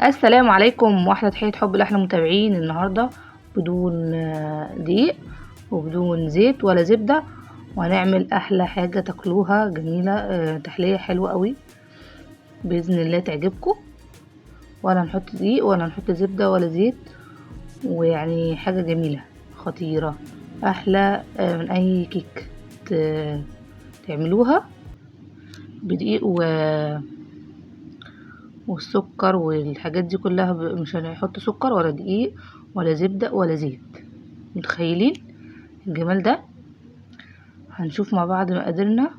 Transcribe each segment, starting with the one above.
السلام عليكم واحلى تحية حب لاحلى متابعين. النهارده بدون دقيق وبدون زيت ولا زبدة، وهنعمل احلى حاجة تاكلوها جميلة، تحلية حلوة قوي باذن الله تعجبكم. ولا نحط دقيق ولا نحط زبدة ولا زيت، ويعني حاجة جميلة خطيرة، احلى من اي كيك تعملوها بدقيق والسكر والحاجات دي كلها. مش هنحط سكر ولا دقيق ولا زبدة ولا زيت. متخيلين الجمال ده؟ هنشوف مع بعض مقاديرنا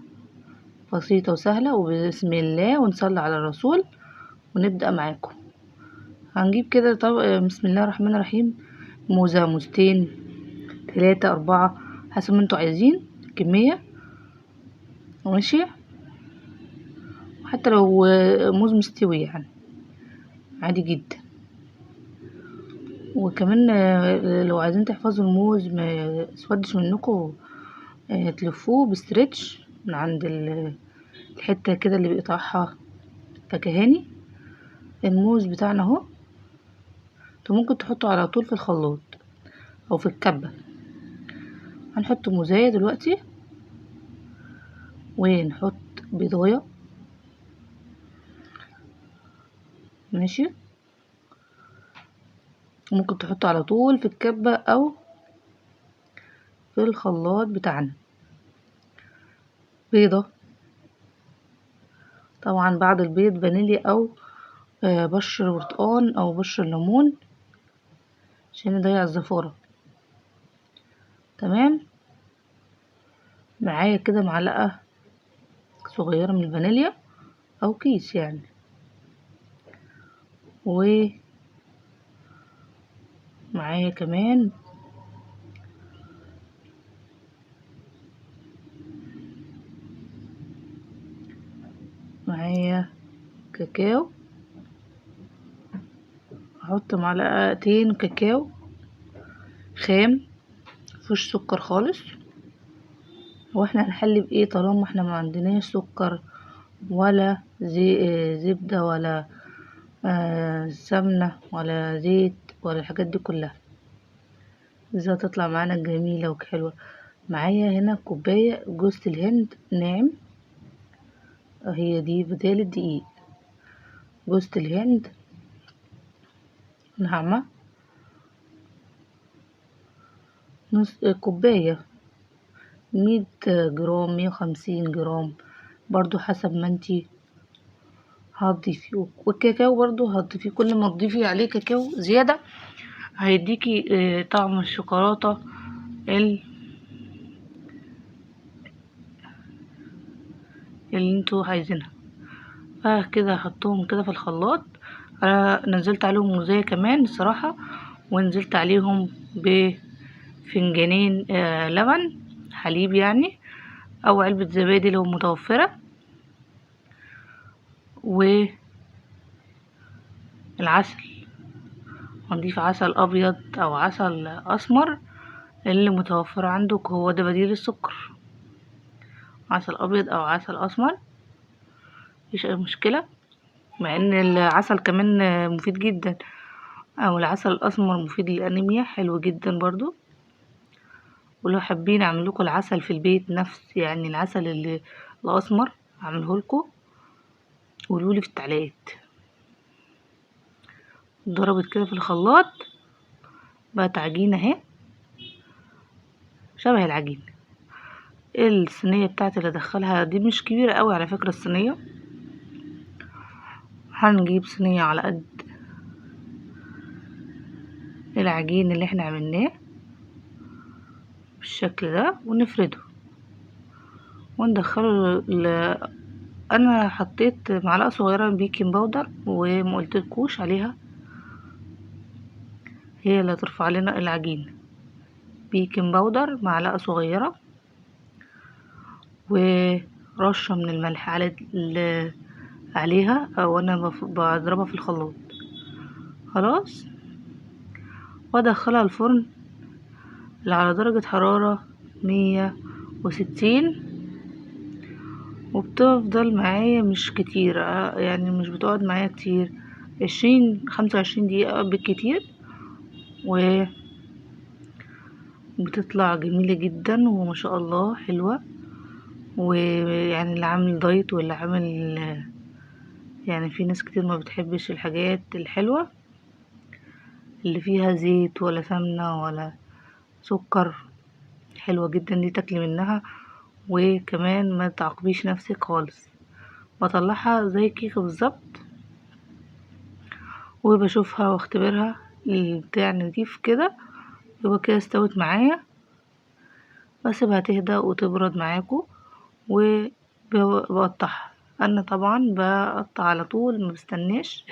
بسيطة وسهلة، وبسم الله ونصلي على الرسول ونبدأ معاكم. هنجيب كده طب بسم الله الرحمن الرحيم موزة، موزتين، 3، 4 حسب ما انتوا عايزين كمية، ماشي. حتى لو موز مستوي يعني عادي جدا. وكمان لو عايزين تحفظوا الموز ما يسودش منكم، تلفوه بستريتش من عند الحتة كده اللي بيقطعها فكهاني. الموز بتاعنا اهو، انتوا ممكن تحطوا على طول في الخلاط او في الكبة. هنحط موزاية دلوقتي، ونحط بيضاية، ماشي. ممكن تحطه على طول في الكبة او في الخلاط بتاعنا. بيضة طبعا، بعد البيض فانيليا او بشر برتقان او بشر ليمون عشان نضيع الزفارة. تمام. معايا كده معلقة صغيرة من الفانيليا او كيس يعني، ومعايا كمان معايا كاكاو. هحط معلقتين كاكاو خام، مفيهوش سكر خالص. هو احنا هنحلي بايه طالما احنا ما عندناش سكر ولا زبدة ولا سمنة ولا زيت ولا الحاجات دي كلها؟ ازاي تطلع معانا جميلة وحلوة. معايا هنا كوباية جوز الهند ناعم، هي دي بدال الدقيق، جوز الهند ناعمة، نص كوباية، 100 جرام، 150 جرام برضو حسب ما انتي هتضيفي. والكاكاو برضو هتضيفيه، كل ما تضيفي عليه كاكاو زيادة هيديكي طعم الشوكولاتة اللي انتوا عايزينها. فكده هحطهم كده في الخلاط. انا نزلت عليهم موزاية كمان الصراحة، ونزلت عليهم بفنجانين لبن حليب يعني، او علبة زبادي لو متوفرة، والعسل هنضيف عسل ابيض او عسل اسمر اللي متوفر عندك، هو ده بديل السكر، عسل ابيض او عسل اسمر مفيش اي مشكلة. مع ان العسل كمان مفيد جدا، او العسل الاسمر مفيد للانيميا، حلو جدا برضو. ولو حابين اعمل لكم العسل في البيت نفس يعني العسل اللي الاسمر اعمله لكم، قولولي في التعليقات. ضربت كده في الخلاط بقت عجينة اهي، شبه العجين. الصينية بتاعتي اللي ادخلها دي مش كبيرة قوي على فكرة الصينية، هنجيب صينية على قد العجين اللي احنا عملناه بالشكل ده، ونفرده وندخله. انا حطيت معلقة صغيرة baking powder وما قلتلكوش عليها، هي اللي هترفع لنا العجين. baking powder معلقة صغيرة، ورشة من الملح عليها، او انا بضربها في الخلاط خلاص. وادخلها الفرن على درجة حرارة 160، وبتفضل معايا مش كتير، يعني مش بتقعد معايا كتير، 20 25 دقيقة بالكتير، و بتطلع جميلة جدا وما شاء الله حلوة. ويعني اللي عامل دايت واللي عامل يعني في ناس كتير ما بتحبش الحاجات الحلوة اللي فيها زيت ولا سمنة ولا سكر، حلوة جدا دي تاكلي منها وكمان ما تعاقبيش نفسك خالص. بطلعها زي الكيكة بالظبط وبشوفها واختبرها البتاع نضيف كده، يبقى كده استوت معايا. بسيبها تهدى وتبرد معاكم وبقطعها. انا طبعا بقطع على طول ما بستناش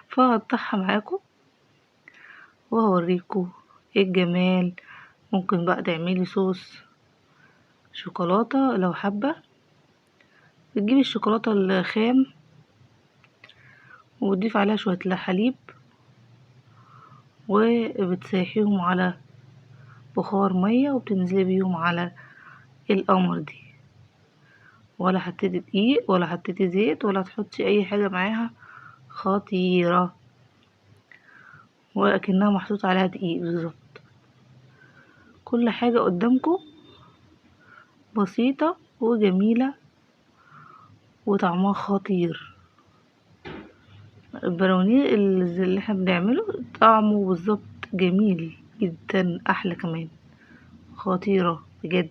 فهقطعها معاكم وهوريكم ايه الجمال. ممكن بقى تعملي صوص شوكولاتة لو حابة، بتجيبي الشوكولاتة الخام وتضيف عليها شوية حليب وبتسيحيهم على بخار مية وبتنزلي بيهم على القمر دي. ولا حطيتي دقيق ولا حطيتي زيت ولا تحطي اي حاجة معاها، خطيرة ولكنها محطوط عليها دقيق بالظبط. كل حاجة قدامكم بسيطة وجميلة وطعمها خطير. البراوني اللي احنا بنعمله طعمه بالظبط جميل جدا، احلى كمان، خطيرة بجد.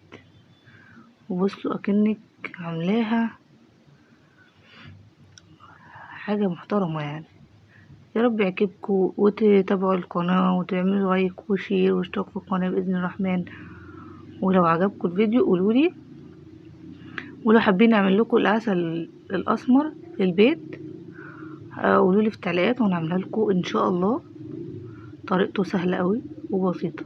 وبصوا اكنك عاملاها حاجة محترمة يعني. يا رب يعجبكم وتتابعوا القناة وتعملوا like و share واشتركوا في القناة بإذن الرحمن. ولو عجبكم الفيديو قولولي، ولو حابين اعمل لكم العسل الاسمر في البيت قولولي في التعليقات وانا اعملها لكم ان شاء الله. طريقته سهلة قوي وبسيطة.